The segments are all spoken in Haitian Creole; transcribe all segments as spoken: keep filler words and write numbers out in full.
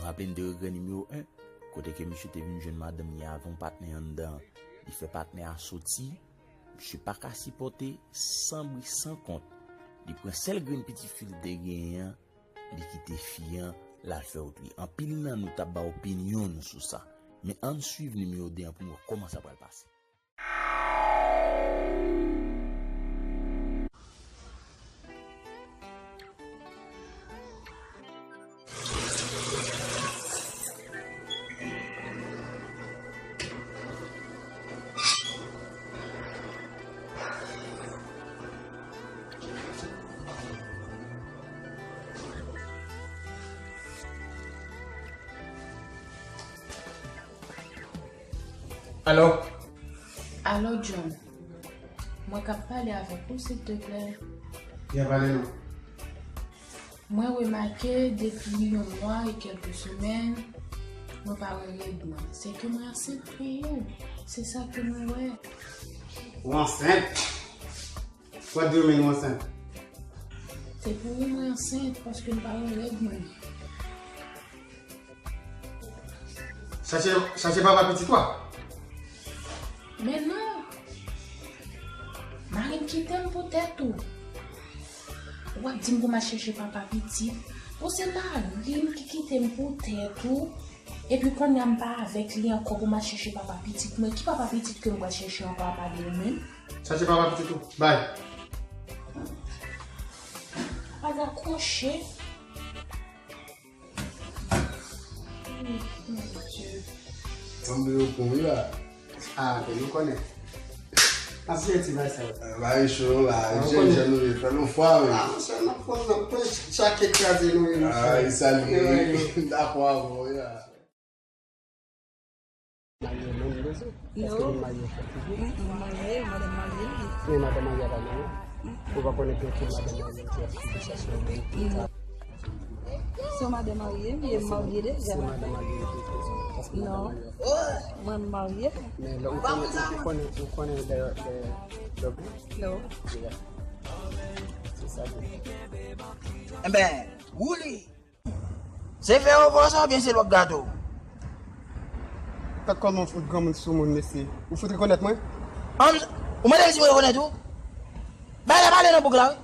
Raple n de regrè nimewo en, kote ke misye te vin jwenn madanm li avè yon patnè anndan, li fè patnè a soti, misye pa ka sipòte, san bri, san kont. Li pran sèl grenn pitit fi li te genyen an, li kite fi an, l al fè wout li. Anpil nan nou t ap ba opinyon nou sou sa. Men ann swiv nimewo de an pou n wè kòman sa pral pase. Alo? Alo, John. Mwen k ap pale avèk ou, silteplè. Byen pale non. Mwen remake depi yon mwa e kèlke semèn, mwen pa wè règ mwen. Se ke mwen ansent pou ou. Se sa ke mwen wè. Ou ansent? What do you mean, ou ansent? Se pou ou mwen ansent, paske m pa wè règ mwen. Chache, chache papa pitit ou a? Men non. Mari m kite m pou tèt ou. W ap di m pou m al chèche papa pitit. Bon, se mari m ki kite m pou tèt ou. Epi kounye a m pa avèk li ankò pou m al chèche papa pitit mwen. Ki papa pitit ke m pral chèche ankò apa de ou menm? Chache papa pitit ou. Bay. Pa dakwoche. Tann yo pou wi la. Ah, ke nou konnen. Ap jwe ti bay sa yo. Bay cho la, jèn jèn nou ye, fè nou fwa wi. Ah, monchè, n ap fwa, n ap pran chak kraze nou ye, monchè. Ah, e sa li ye. Dakò avè w ya. No. Mm, mm, marye, madanm marye. Men madanm marye pa gen non. Ou pa konnen ki madanm marye ki ap sou sa sou. Se yon madanm marye, m ye marye deja. Se madanm marye ki ap sou. Non. Mwen m marye. Men lè ou konnen, ou konnen, ou konnen lè, lè, lè. Non. Se sa. Enben, wouli. Se fè yo fò sa oubyen se lòt gato? Gad kòman w fout granmoun sou moun, mesye. Ou fout rekonèt mwen? Ann, ou mande m si mwen rekonèt ou? Bagay la pale nan bouk la, wi.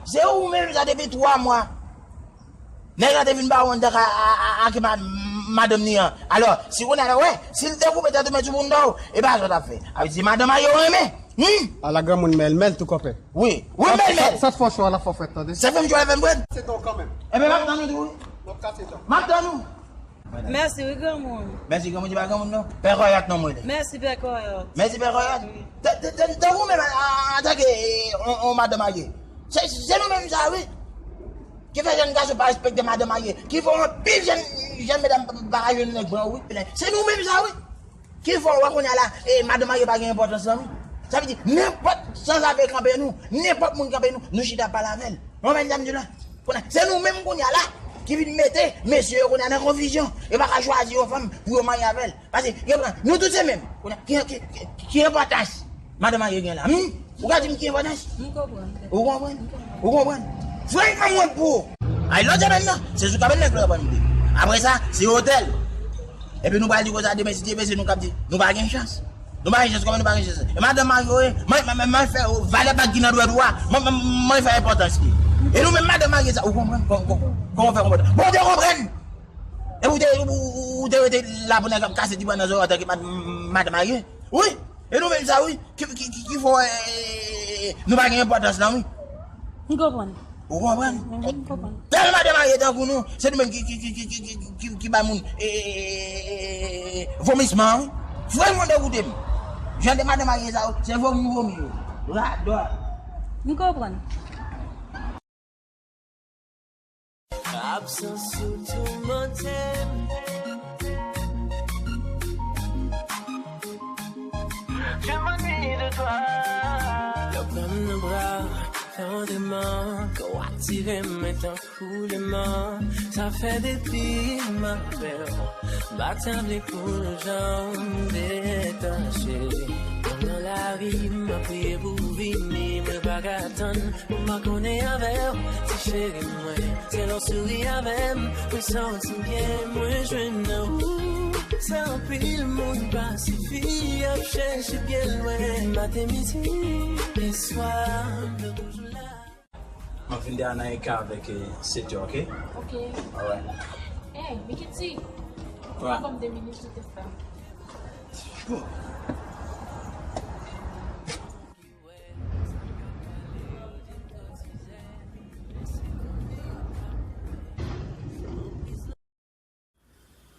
Se ou menm sa depi twa mwa. Nèg la te vin ba ou anndan ka a, a, a, ak ma-, madanm ni an. Alò, si kounye a la, wè, si l te koupe tèt ou, met sou bounda w, e pa sa w t ap fè. A vle di, madanm a yo renmen. Hmm? Ala granmoun mèlmèl tou konpè. Wi, wi, mèlmèl. Sa, sa, sa fò cho a la fò frèt, tande. Sa fè m cho a la fè m frèt. Se ton kanmenm. Enben, m ap tann ou tou, wi. M ap kase tan. M ap tann ou. Mèsi, wi, granmoun. Mèsi, granmoun, di pa granmoun, non. Pè Kòyòt, non, mwen. Mèsi, Pè Kòyòt. Mèsi, Pè Kòyòt. Wi. Te, te, te, te ou menm, a, a, antanke, on, on madanm marye. Se, se nou menm sa, wi. Ki fè jèn gason pa respekte madanm marye. Ki fè anpil jèn, jèn medam pa, pa ka jwenn nèg blan, wi. Se nou menm sa, wi. Ki fè w wè kounye a la, e, madanm marye pa gen enpòtans lan, wi. Sa vle di, nenpòt sanzave kanpe nou, nenpòt moun kanpe nou, nou chita pale avè l. Ou konprann sa m di la? Kounye a, se nou menm kounye a la, ki vin mete mesye yo kounye a nan konfizyon. Yo pa ka chwazi yon fanm pou yo marye avè l. Paske, yo pran, nou tout se menm. Kounye a, ki, ki, ki, ki enpòtans madanm marye gen la? Hmm? Ou ka di m ki enpòtans? M konprann. Ou konprann? Ou konprann? Frankman, mwen pou ou. Ay, lòt semèn nan, se sou kabann nèg la pran nou. Apre sa, se otèl. Epi nou pral di konsa demen, si Dye vle, se nou k ap di, nou pa gen chans. Nou pa gen chans, kòman nou pa gen chans? E madanm marye, mwen, mwen, mwen, mwen fè, o, valè bag ki nan dwèt ou a, mwen, mwen, mwen fè enpòtans li. E nou menm madanm marye sa, ou konprann? Kò-, kò-, kòman w fè konprann? Bondye konprann! E ou te, ou, ou, ou te rete la pou nèg ap kase ti bwa nan zòrèy antanke mad-, madanm marye? Wi! E nou menm sa, wi, ki, ki, ki, ki fè, e, nou pa gen enpòtans lan, wi. M konprann. Ou konprann? M konprann. Tèl madanm marye tankou nou, se nou menm ki, ki, ki bay moun, e, e, e, e, e, vomisman, wi. Franchman, degoute m. Jan de madanm marye sa yo, se vomi, vomi yo. Radòt. M konprann. Absans ou toumante m. Je m'ennuie de toi. Lè w pran m nan bra, fè yon demann, go out. Tire mwen tankou leman, sa fè depi m avè w, m pa t sanble pou nou janm detache. Nan lari, m ap priye pou w vini, mwen pa ka tann, m pa konnen avè w, ti cheri mwen. Se lè w souri avè m, mwen santi m byen, mwen jwenn nan ou. Sa anpil moun pase fi ap chèche byen lwen, maten, midi, e swa, m toujou la. M ap vin de Anaïka avèk, eh, Setyo, ok? Ok. Alright. Hey, Mickey T. Wa. Ban m de minit pou tèt la.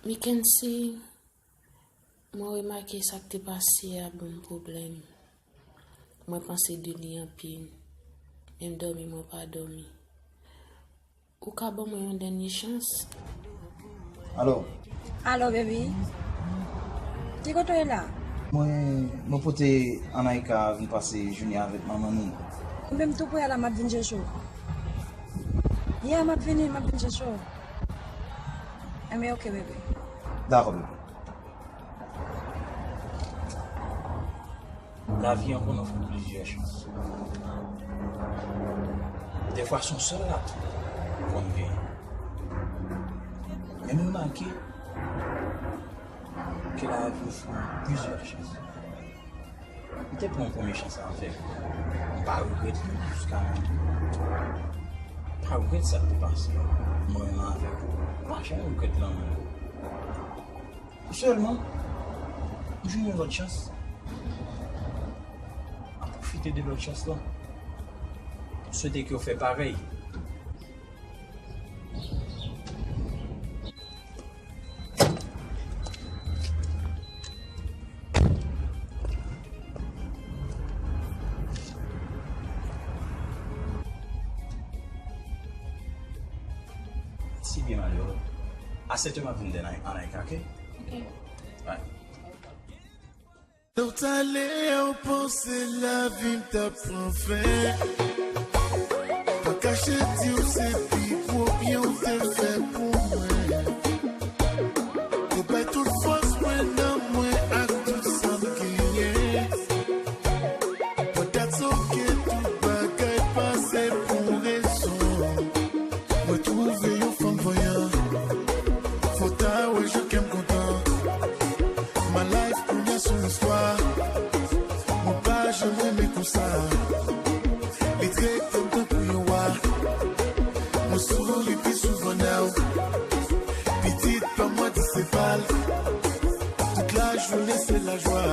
Mikensi, mwen remake sa k te pase a ban m pwoblèm. Mwen panse de li anpil, menm dòmi mwen pa dòmi. Ou ka ban mwen yon dènye chans? Alo? Alo, baby. Ki kote w ye la? Mwen, mwen pote Anaïka vin pase jounen avèk manman nou. Mwen menm tou prè a la, m ap vin chèche w. Yeah, m ap vini, m ap vin chèche w. Enben, ok, bebe. Dakò, bebe. Lavi an konn ofri plizyè chans. Dèfwa, se yon sèl la ou konn genyen. Men m remake ke lavi ofri m plizyè chans. M te pran premye chans avèk ou. M pa regrèt li jiska nan. M pa regrèt sa k te pase. Mwen renmen avèk ou. M pa janm regrèt lanmou. Sèlman, m jwenn yon lòt chans. M ap pwofite de lòt chans lan. M swete ke w fè parèy. Si byen malere. A sèt è m ap vin de Anaïka, ok? Ok. Bye. Lè w t ale a, w panse lavi m t ap pran fen. Pa kache di w se pi gwo byen w te fè pou mwen. Ou bay tout fòs mwen, nanm mwen ak tout sa m genyen. But that's ok, tout bagay pase pou rezon. Mwen twouve yon fanm vanyan. Fò ta wè jan kè m kontan. My life kounye a se yon istwa. Mwen pa janm renmen konsa. Li trete m tankou yon wa. Mwen souri pi souvan now. Pitit pa m, mwen di se pa l. Tout lajounen se lajwa.